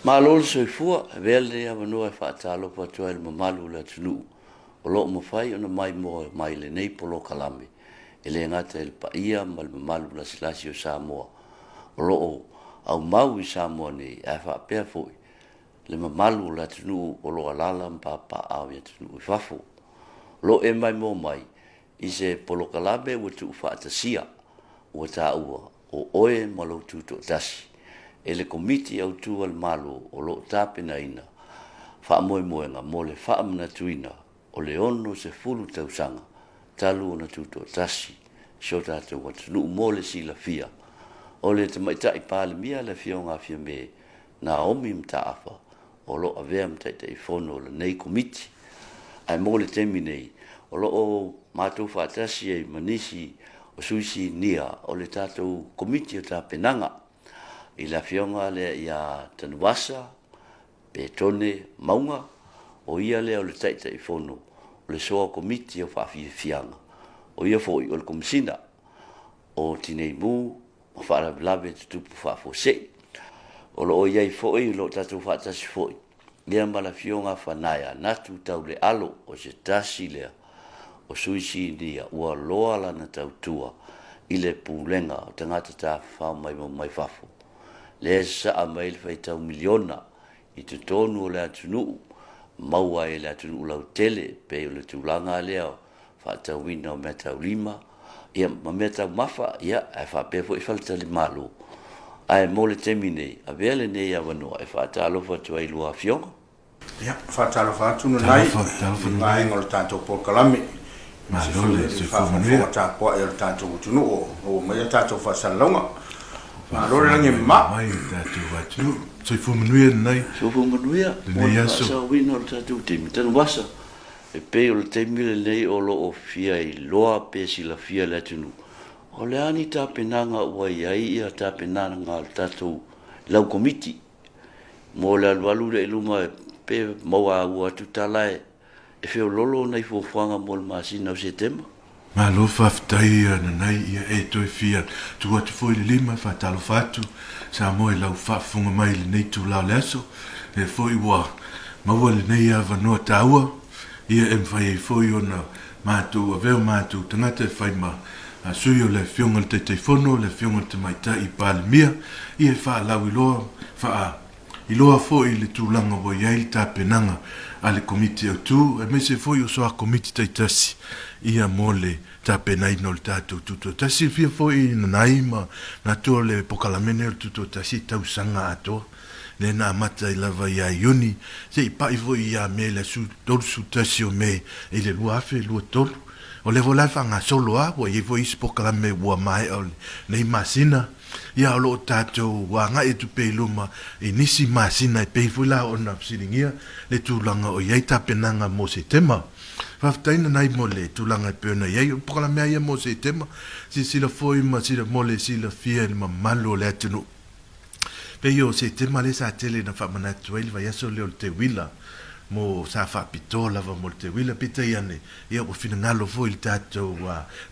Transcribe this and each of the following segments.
Malo le soifua, avea lenei avanoa e faatalofa atu ai i le mamalu o le atunuu o lo o mafai ona maimoa mai i lenei polokalame, e le gata i le paia ma le mamalu lasilasi o Samoa o lo o aumau i Samoa nei, ae faapea foi le mamalu o le atunuu o lo o alaala ma papaaao i atunuu i fafo. O lo o e maimoa mai i se polokalame ua tuufaatasia, ua taua o oe ma lou tutoatasi e le Komiti Autu a le Malo o lo o tapenaina faamoemoega mo le faamanatuina o le 60 tausaga talu ona tutoatasi si o tatou atunuu. Mo le silafia, o le Tamaitai Palemia le Afioga a Fiame Naomi Mataafa o lo o avea ma Taitaifono o lenei Komiti. Ae mo le taimi nei, o lo o matou faatasi ai ma nisi o sui sinia o le tatou Komiti o Tapenaga i le Afioga lea ia Tanuvasa Petone Mauga, o ia lea o le Taitaifono o le Soa Komiti o Faafiafiaga, o ia foi o le Komesina o Tinei Mu ma Faalavelave Tutupu Faafuasei. O lo o i ai foi, o lo o tatou faatasi foi ia ma le Afioga a Fanaia Natu Taulealo, o se tasi lea o sui sinia ua loa lana tautua i le Pulega o Tagata Tafafao Maimoa Mai Fafo, lea e sasaa mai ai le faitau miliona i totonu o le atunuu, maua ai e le atunuu lautele, pei o le tulaga lea o faatauina o meataulima, ia ma meataumafa, ia ae faapea foi faletalimalo. Ae mo le taimi nei, avea lenei avanoa e faatalofa atu ai i lua afioga. Ia, faatalofa atu Nanai i le vaega o le tatou polokalame, aemaise foi o le faafogafoga tapuai a le tatou atunuu o maua mai a tatou faasalalauga. Malo le lagi e mama. Mai le tatou atunuu. Soifua manuia Nanai. Soifua manuia mo le faasaoina o le tatou taimi. Tanuvasa, e pei o le taimi lenei o lo o fia iloa pe silafia e le atunuu, o le a ni tapenaga ua i ai ia tapenaga a le tatou lau Komiti mo le alualu lea i luma pe maua atu tala e feololo nai fuafuaga mo le masina o Setema. Malo faafetai Nanai ia e toe fia tuu atu foi le lima e faatalofa atu Samoa i lau faafofoga mai i lenei itula o le aso, lea foi ua maua lenei avanoa taua ia e mafai ai foi ona matou avea o matou tagata e fai ma sui o le Afioga i le Taitaifono, le Afioga i le Tamaitai Palemia, ia e faalauiloa, faailoa foi le tulaga ua i ai le tapenaga a le Komiti Autu, aemaise foi o soa Komiti taitasi ia mo le tapenaina o le tatou Tutoatasi. E fia foi nanai ma manatu o le polokalame lenei o le Tutoatasi e tausaga atoa. lea na amata ai lava ia Iuni se i pai foi ia Me le aso 31 o Me i le 2023. O lea foi la e faagasolo lava, ua i ai foi isi polokalame ua maea o lenei masina, ia o lo o tatou agai atu pea i luma i nisi masina e pei foi la ona fesiligia le tulaga o i ai tapenaga mo Setema. Faafetai Nanai mo le tulaga e pei ona i ai. O le polokalame lava ia mo Setema, silasila foi ma mo le silafia e le mamalu o le atunuu. Pei o Setema lea sa tele ina faamanatu ai le vaiaso lea o le Teuila mo sa faapitoa lava mo le Teuila peitai ane ia ua finagalo foi le tatou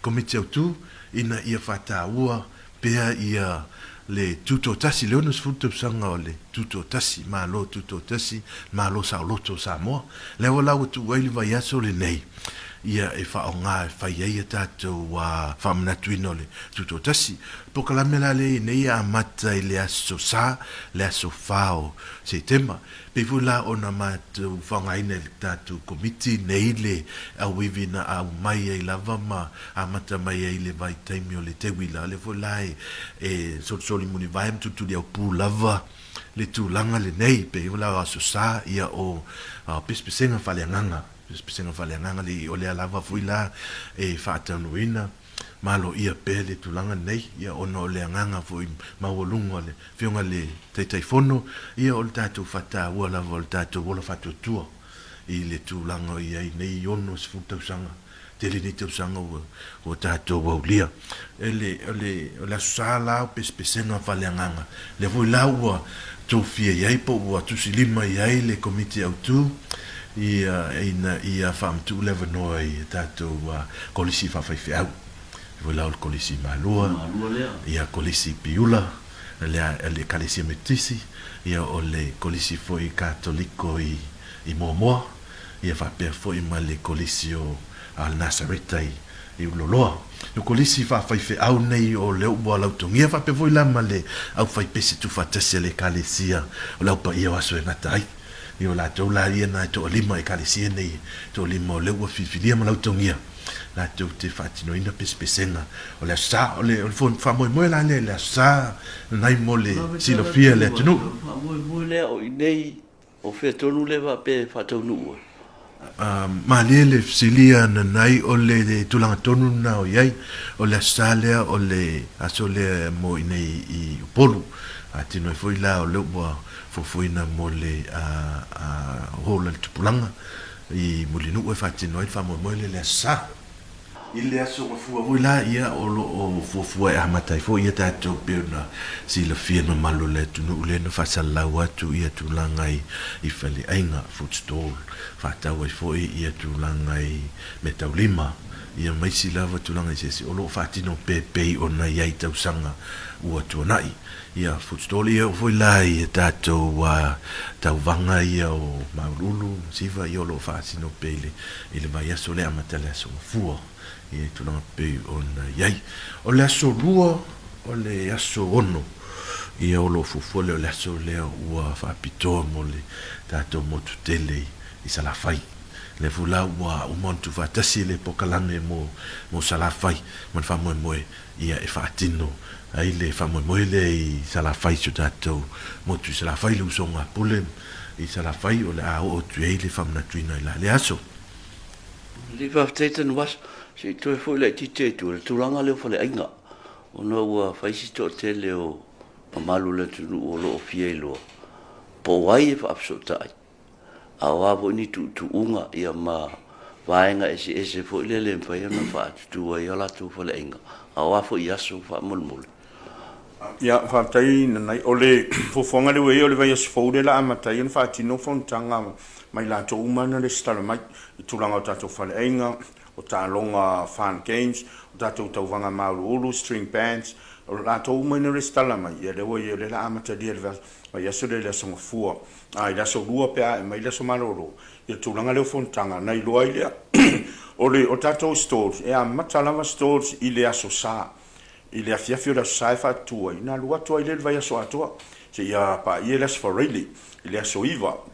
Komiti Autu ina ia faataua pea ia le Tutoatasi, le 60 tausaga o le Tutoatasi, Malo Tutoatasi, Malo Saoloto o Samoa. Lea foi la ua tuu ai le vaiaso lenei ia e faaaoga e fai ai a tatou faamanatuina o le Tutoatasi. Polokalame la lea i nei e amata i le aso Sa, le aso 4 o Setema. Pei foi la ona matou faaaogaina e le tatou Komiti nei le auivi na aumai ai lava ma amata mai ai i le vaitaimi o le teuila, lea foi la e solisoli mulivae ma tulituliaupu lava le tulaga lenei. Pei foi la o aso Sa, ia o pesepesega faaleagaga, pesepesega faaleagaga le o lea lava foi la e faataunuuina. Maloia pea le tulaga lenei, ia ona o le agaga foi maualuga o le Afioga i le Taitaifono, ia o le tatou faataua lava o le tatou ola faatuatua i le tulaga o i ai nei 60 tausaga, tele nei tausaga ua tatou aulia. O le, o le, o le Aso Sa la o pesepesega faaleagaga, lea foi la ua tofia i ai po ua tusilima i ai le Komiti Autu, ia, ina ia faamatuu le avanoa i a tatou kolisi faafaifeau, foi la o le kolisi i Malua, ia kolisi i Piula, le Ekalesia Metotisi, ia o le Kolisi foi Katoliko i i Moamoa, ia faapea foi ma le Kolisi o le Nasareta i i Ululoloa. O Kolisi faafaifeau nei o le ua lautogia faapea foi la ma le aufaipese tuufaatasi a le Ekalesia o le Au Paia o Aso e Gata Ai. Ia o latou la ia na e toalima Ekalesia nei e toalima o lea ua filifilia ma lautogia latou te faatinoina pesepesega o le Aso Sa. O le faamoemoe la lea i le Aso Sa lenai mo le silafia e le atunuu. O le faamoemoe lea o i inei O fea tonu lea faapea e faataunuu ai? Malie le fesili a Nanai, o le tulaga tonu lena o i ai, o le Aso Sa lea, o le aso lea mo i inei i Upolu. Atino ai foi la o lea ua fuafuaina mo le hall a le tupulaga i Mulinuu e faatino ai le faamoemoe lea i le Aso Sa. I le aso gafua foi la, ia, o lo o fuafua e amata ai foi ia tatou pei ona silafia e mamalu o le atunuu lea na faasalalau atu ia tulaga i i faleaiga, food stall, faatau ai foi ia tulaga i meataulima, ia ma isi lava tulaga eseese o lo o faatino pea e pei ona i ai tausaga ua tuanai. Ia food stall, ia oo foi la i a tatou tauvaga ia o Mauluulu ma Siva, ia o lo o faasino pea i le i le vaiaso lea amata le aso Gafua i tulaga pei ona i ai. O le aso Lua, o le aso 6, ia o lo o fuafua lea o le aso lea ua faapitoa mo le tatou motu tele i Salafai. Lea foi la ua uma ona tuufaatasi le polokalame mo mo Salafai ma le faamoemoe ia e faatino ai le faamoemoe lea i Salafai si o tatou motu i Salafai, le usoga a Pule i Salafai o le a oo atu i ai le faamanatuina i la lea aso. Alii faafetai Tanuvasa, se i toe foi laitiiti ai tua i le tulaga lea o faleaiga ona ua fai si toatele o mamalu o le atunuu o lo o fia iloa po o ai e faafesootai a o a foi ni tuutuuga ia ma vaega eseese foi lele e mafai ona faatutu ai a latou faleaiga, a o a foi aso faamolemole. Ia, faafetai Nanai. O le fuafuaga lea ua i ai o le vaiaso fou lea o le a amata ai ona faatino fonotaga ma i latou uma na resitala mai i tulaga o tatou faleaiga, o taaloga fun games, o tatou tauvaga mauluulu, string bands, o latou uma na resitala mai, ia lea ua i ai o lea o le a amatalia i le vaiaso lea i le Aso Gafua. A i le aso Lua pe a ae mai le aso malolo ia le tulaga lea o fonotaga ona iloa ai lea. O le o tatou stalls, e amata lava stalls i le Aso Sa. I le afiafi o le Aso Sa e faatutu ai, ona alu atu ai lea i le vaiaso atoa seia paia le Aso Faraile i le aso 9.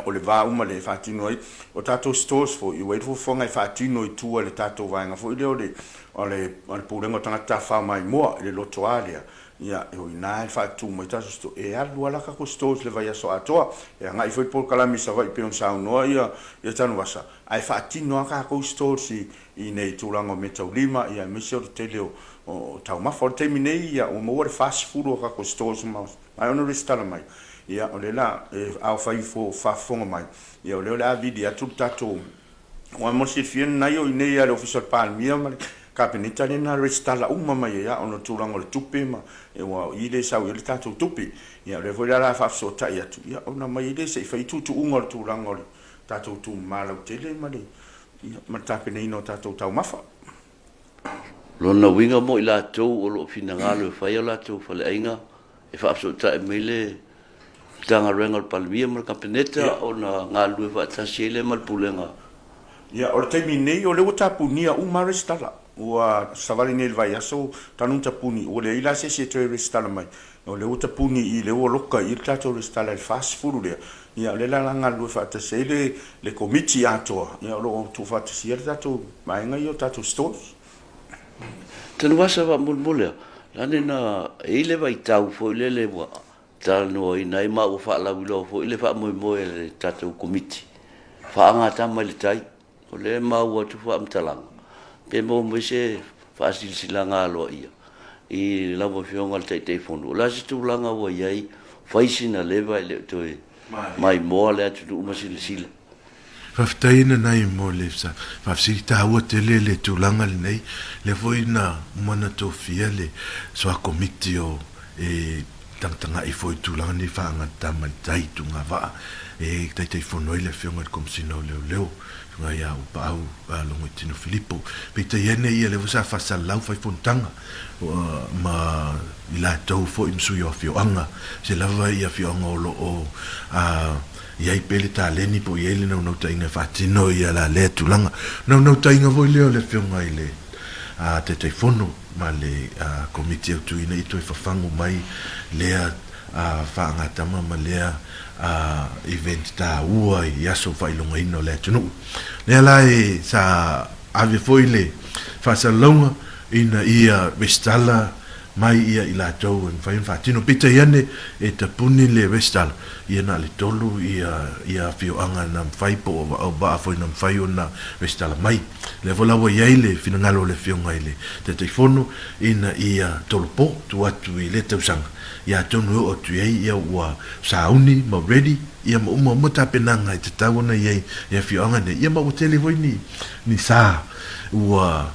O le va uma lea e faatino ai. O tatou stalls foi, ua i ai le fuafuaga e faatino i tua i le tatou vaega foi lea o le o le Pulega o Tagata Tafafao Maimoa i le lotoa lea. Ia, o i ina e faatutu mai tatou store, e alu lava la tatou stores i le vaiaso atoa. E agai foi le polokalame i Savaii pei ona saunoa ia Tanuvasa, ae faatino lava tatou stores i inei i tulaga o meataulima, ia aemaise o le tele o taumafa. O le taimi nei, ia, ua maua le 40 o tatou stores ua maea ona resitala mai. Ia, o lea la, afai o faafofoga mai, ia o lea o le a vili atu le tatou Aua mo le silafia lena o i inei lava i le Ofisa o le Palemia ma le Kapeneta lea na resitala uma mai ai lava ona o le tulaga o le tupe ma aua o i lea e sau ai le tatou tupe. Ia o lea foi la o le a faafesootai atu ia ona aumai ai lea se i fai tuutuuga o le tulaga o le tatou tumama lautele ma le ma le tapenaina o tatou taumafa. Lona uiga mo i latou o lo o finagalo e fai a latou faleaiga e faafesootai mai le Matagaluega o le Palemia ma le Kapeneta ona galulue faatasi ai lea ma le Pulega. Ia, o le taimi nei, o lea ua tapunia uma lava resitala. Ua savali nei i le vaiaso talu ona tapuni, ua leai la se isi e toe resitala mai. O lea ua tapuni i i, lea ua loka i i le tatou resitala i le 40 lea. Ia, o lea la o le a galulue faatasi ai le le Komiti atoa, ia o lo o tuufaatasia le tatou vaega ia o tatou stores. Tanuvasa faamolemole a, lane na e i ai le vaitau foi lele ua talanoaina ai ma ua faalauiloa foi le faamoemoe a le tatou Komiti faagatama i le tai. O lea e maua atu faamatalaga pe maua mai se faasilasilaga aloaia i lau Afioga i le Taitaifono. O le a se tulaga ua i ai, fai sina leva e le o toe maimoa le atunuu ma silasila. Faafetai Nanai mo le faafesili taua tele le tulaga lenei, lea foi na uma ona tofia le soa komiti o e. tagatagai foi i tulaga nei faagata mai tai tugavaa e Taitaifono ai le Afioga i le Komesina o Leoleo, Afioga ia Upaau Logoitino Filipo. Peitai ane ia lea foi sa faasalalau fai fonotaga ma i latou foi ma sui o afioaga, se lava i afioaga o lo o i ai pea le taleni po o i ai le naunautaiga e faatino ia la lea tulaga. Naunautaiga foi lea o le Afioga i le Taitaifono ma le Komiti Autu ina ia toe fafagu mai lea faagatama ma lea event taua i aso faailogaina o le atunuu. Lea la e sa ave foi le faasalalauga ina ia resitala mai ia i latou e mafai ona faatino. Peitai ane e tapuni le resitala ia na o le 3 ia afioaga na mafai po o vaa foi na mafai ona resitala mai. Lea foi la ua i ai le finagalo o le Afioga i le Taitaifono ina ia tolopo tuu atu i lea tausaga ia atonu e oo atu i ai ia ua sauni ma ready ia ma uma uma tapenaga e tatau ona i ai i afioaga nei ia ma ua tele foi ni ni sa ua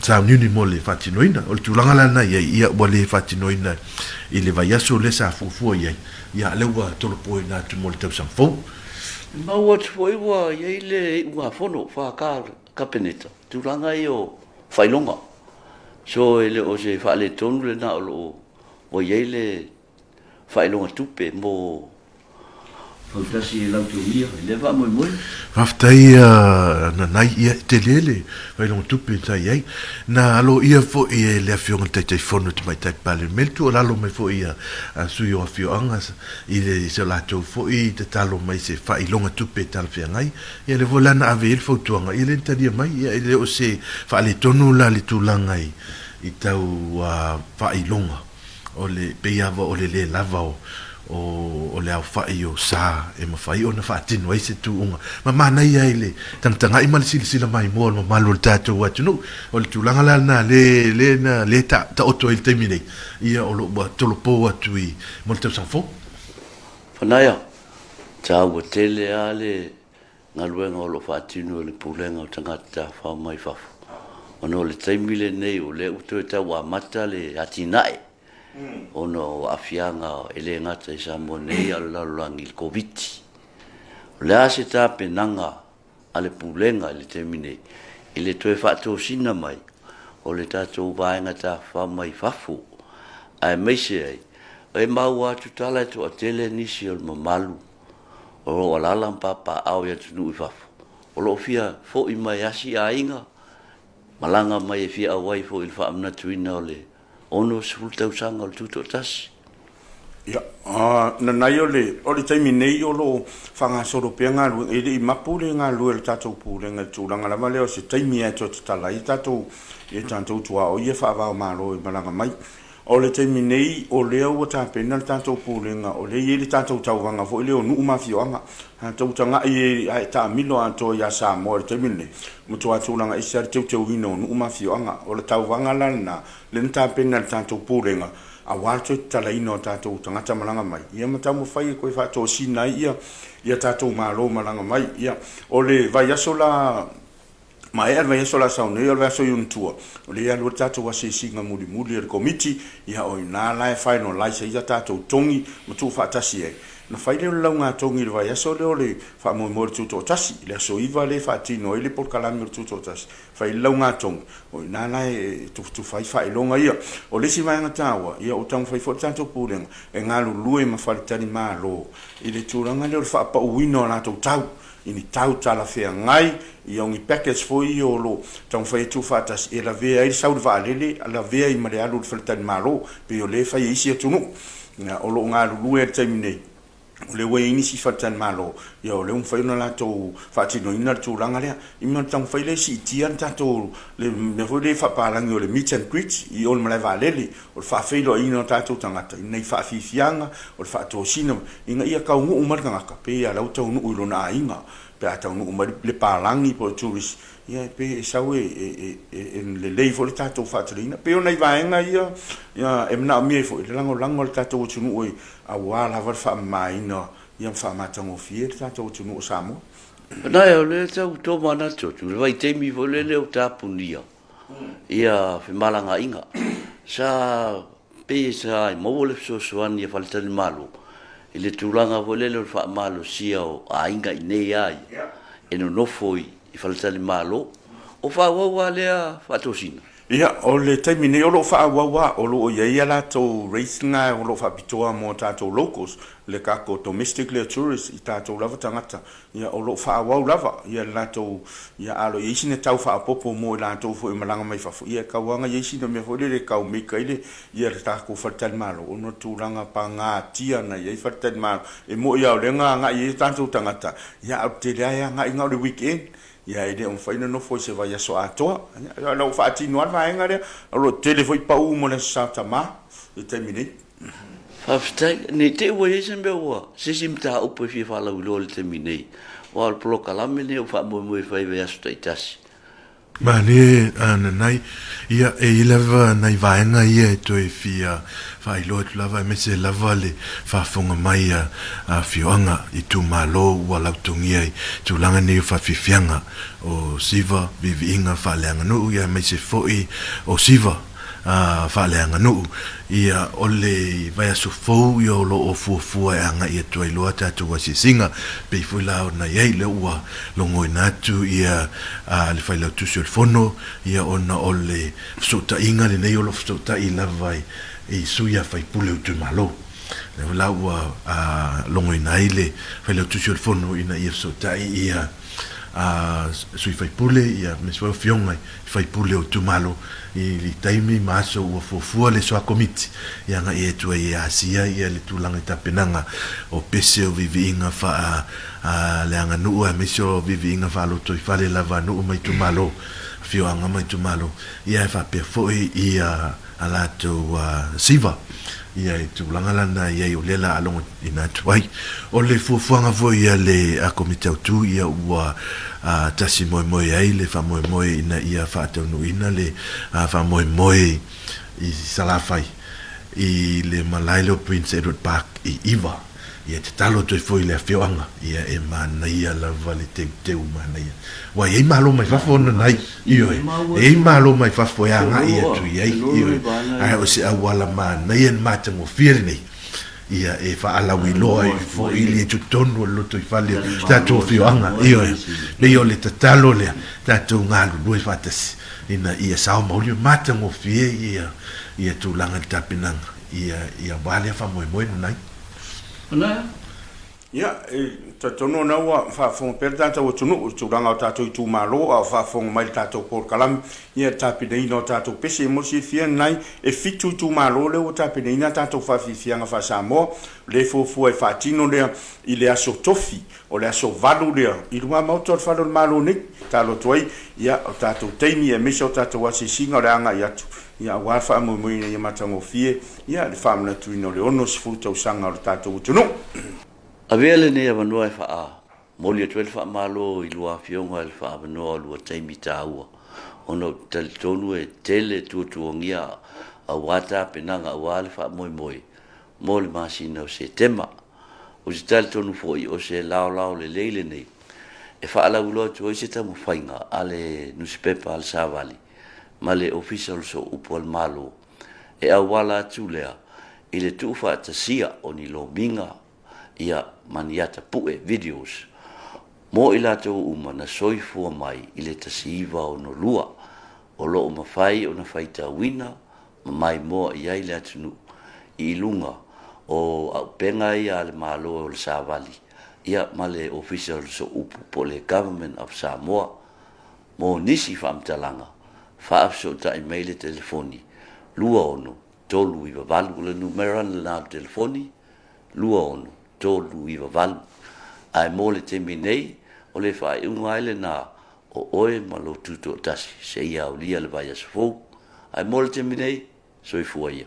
sauniuni mo le faatinoina. O le tulaga la lena i ai ia ua le faatinoina i le vaiaso lea sa fuafua i ai ia a lea ua tolopoina atu mo le tausaga fou. E maua atu foi ua i ai le iugafono FK Kapeneta, tulaga ia o faailoga. So e le o se faaletonu lena o lo o ua i ai le faailoga tupe mo Fautasi e Lautogia i lea faamoemoe. Faafetai Nanai, ia e tele le faailoga tupe sa i ai. Na aloaia foi e le Afioga i le Taitaifono Tamaitai Palemene le tuualalo mai foi a sui o afioaga i le so latou foi tatalo mai se faailoga tupe talafeagai. Ia lea foi la na ave i ai le fautuaga, ia lea na talia mai, ia e le o se faaletonu la le tulaga i tau faailoga. O le, pei lava o le le lava o, o, o le aofai o sa e mafai ona faatino ai se tuuga ma manaia ai le tagatagai ma le silasila maimoa o le mamalu o le tatou atunuu. O le tulaga la lena le, le na, le ta, taoto ai i le taimi nei, ia o lo o ua tolopo atu i, mo le tausaga fou. Fanaia, taua tele lava le galuega o lo o faatino e le Pulega o Tagata Tafafao mai Fafo, ona o le taimi lenei o lea ua toe tau amata le atinae ona o aafiaga e le gata i Samoa nei a o le lalolagi i le Koviti. O le a se tapenaga a le Pulega i le taimi nei i le toe faatosina mai o le tatou vaega tafafao mai fafo, aemaise ai e maua atu tala e toatele nisi o le mamalu o lo o alaala ma papaaao i atunuu i fafo, o lo o fia foi mai asi aiga, malaga mai e fia auai foi i le faamanatuina o le 60 tausaga o le Tutoatasi. Ia, nanai o le, o le taimi nei o lo o faagasolo pea galuega, e le i mapu le galulue a le tatou Pulega i le tulaga lava lea o se taimi lava e toe tatala ai tatou, i tatou tuaoi ia faava-o-Malo e malaga mai. O le taimi nei, o lea ua tapena le tatou Pulega, o lea e i ai le tatou tauvaga foi lea o nuu ma afioaga. A tou tagai i ai, a e taamilo atoa ia Samoa i le taimi lenei, ua matua tulaga ese lava le teuteuina o nuu ma afioaga. O le tauvaga la lena, lea na tapena e le tatou Pulega, aua le toe tatalaina o tatou tagata malaga mai, ia ma taumafai e toe faatosina ai ia tatou malo malaga mai. Ia, o le vaiaso la maea le vaiaso o le a sau nei, o le vaiaso i ona tua, o lea e alu ai le tatou asiasiga mulimuli a le Komiti, ia o i ina la e finalize ai a tatou togi ma tuufaatasi ai. Ona fai lea o le laugatogi i le vaiaso lea o le faamoemoe o le Tutoatasi, i le aso 9 lea e faatino ai le polokalame o le Tutoatasi, fai ai le laugatogi, o i ina la e tufatufa ai faailoga ia. O le isi vaega taua, ia ua taumafai foi le tatou Pulega e galulue ma faletalimalo i le tulaga lea o le faapauina o latou tau i ni tau talafeagai, ia o ni package foi ia o lo o taumafai e tuufaatasi e lavea ai le sau i le vaalele, lavea ai ma le alu i le faletalimalo, pei o lea e fai e isi atunuu. O lo o galulue i le taimi nei, o lea ua i ai nisi faletalimalo, ia o lea ua mafai ona latou faatinoina le tulaga lea. I ma le taumafai lea e siitia le tatou, le mea foi lea faapalagi o le meet and greet i o i le malae vaalele, o le faafeiloaiina o tatou tagata i nai faafiafiaga, o le faatosina ina ia taunuu mai le tagata, pei lava o la ua taunuu i lona aiga, pe a taunuu mai le palagi po o le tourist, ia e pei e sau e lelei foi le tatou faateleina. E pei o nai vaega ia e manaomia ai foi le lagolago a le tatou atunuu aua lava le faamamaina ma faamatagofie le tatou atunuu o Samoa. Nai, o lea e tau tomanatu atu, i le vaitaimi foi lele o tapunia ia femalagaaiga, sa. Pei e sa maua le fesoasoani a Faletalimalo i le tulaga foi lele o le faamalosia o aiga i inei lava ia e nonofo i Faletalimalo. O faaauau lava lea faatosina? Ia, o le taimi nei o lo o faaauau lava, o lo o i ai a latou rates na o lo o faapitoa mo tatou locals, le tatou domestic lea tourists i tatou lava tagata. Ia, o lo o faaauau lava ia le latou, ia a o lo o i ai sina tau faaopoopo mo i latou foi e malaga mai fafo, ia e tau lava ona i ai sina mea foi lele e tau make ai le ia le tatou faletalimalo ona o le tulaga pagatia na i ai faletalimalo. E moni lava o lea na agai i ai o tatou tagata, ia ae o le tele lava e agai na o le weekend. Ia e le o mafai ona nofo i se vaiaso atoa. Ia o la ua faatino lava le vaega lea. O lo o tele foi pau mo le Aso Sa Tama i le taimi nei. Faafetai. Ne i te i ua i ai se mea ua, se isi mataupu e fia faalauiloa i le taimi nei, aua o le polokalame lenei ua faamoemoe e fai i vaiaso taitasi. Malie a Nanai, ia e i ai lava nai vaega ia e toe fia faailoa atu lava aemaise lava le faafofoga mai a afioaga, itumalo ua lautogia i tulaga nei o faafiafiaga o siva, viiviiga faaleaganuu ia aemaise foi o siva faaleaganuu. Ia, o le vaiaso fou ia o lo o fuafua e agai atu ai loa tatou asiasiga, pei foi la ona i ai lea ua logoina atu ia le Failautusi o le Fono, ia ona o le fesootaiga lenei o lo o fesootai lava i sui a faipule o itumalo. Lea foi la ua logoina ai le Failautusi o le Fono ina ia fesootai ia sui faipule, ia aemaise foi o afioga i faipule o itumalo i le taimi ma aso ua fuafua le soa komiti e agai atu ai e asia ia le tulaga i tapenaga o pese o viiviiga faa le aganuu aemaise o viiviiga faalotoifale lava a nuu ma itumalo, afioaga ma itumalo, ia ae faapea foi ia a latou siva ia i tulaga la na i ai o lea la a logoina atu ai. O le fuafuaga foi a le Komiti Autu ia ua tasi moemoe ai le faamoemoe ina ia faataunuuina le faamoemoe i Salafai i le malae lea o Prince Edward Park i Iva. Ia tatalo atu ai foi i le afioaga, ia e manaia lava le teuteu manaia. Aua e i ai malo mai fafo ona nai, ioe, e i ai malo mai fafo e agai atu i ai, ioe, ae o se auala manaia le matagofie lenei, ia e faalauiloa ai foi le totonu o le lotoifale o le tatou afioaga, ioe. Pei o le tatalo lea, tatou galulue faatasi ina ia sao maoli ma matagofie ia ia tulaga i le tapenaga, ia ia aua lea faamoemoe lenei. Ona. Ia, e talitonu ona ua faafofoga pea le tatou atunuu i le tulaga o tatou itumalo, a o faafofoga mai i le tatou polokalame, ia le tapenaina o tatou pese. Mo le silafia lena, e fitu itumalo lea ua tapenaina a tatou faafiafiaga faa-Samoa. O lea e fuafua e faatino lea i le aso Tofi, o le aso 8 lea i lumamaota o le Fale o le Malo nei. Tatalo atu ai, ia, o tatou taimi aemaise o tatou asiasiga o le agai atu, ia, aua le faamoemoe ina ia matagofie Ia, le faamanatuina o le 60 tausaga o le tatou atunuu. Avea lenei avanoa e faamoli atu ai le faamalo i lua afioga i le faaavanoa o lua taimi taua, ona ou te talitonu e tele tuatuagia aua tapenaga aua le faamoemoe mo le masina o Setema. Ou te talitonu foi o se laolao lelei lenei e faalauiloa atu ai se taumafaiga a le nusipepa a le Savali ma le Ofisa o le Sooupu a le Malo E auala atu lea i le tuufaatasia o ni lomiga ia ma ni ata pue, videos, mo i latou uma na soifua mai i le 1962, o lo o mafai ona faitauina ma maimoa i ai le atunuu i luga o auupega ia a le Malo o le Savali ia ma le Ofisa o le Sooupu po o le Government of Samoa. Mo nisi faamatalaga, faafesootai mai le telefoni 26398, o le numera lena o le telefoni, 26398. Ae mo le taimi nei, o le faaiuga ai lena o oe ma lou tutoatasi seia aulia le vaiaso fou. Ae mo le taimi nei, soifua ia.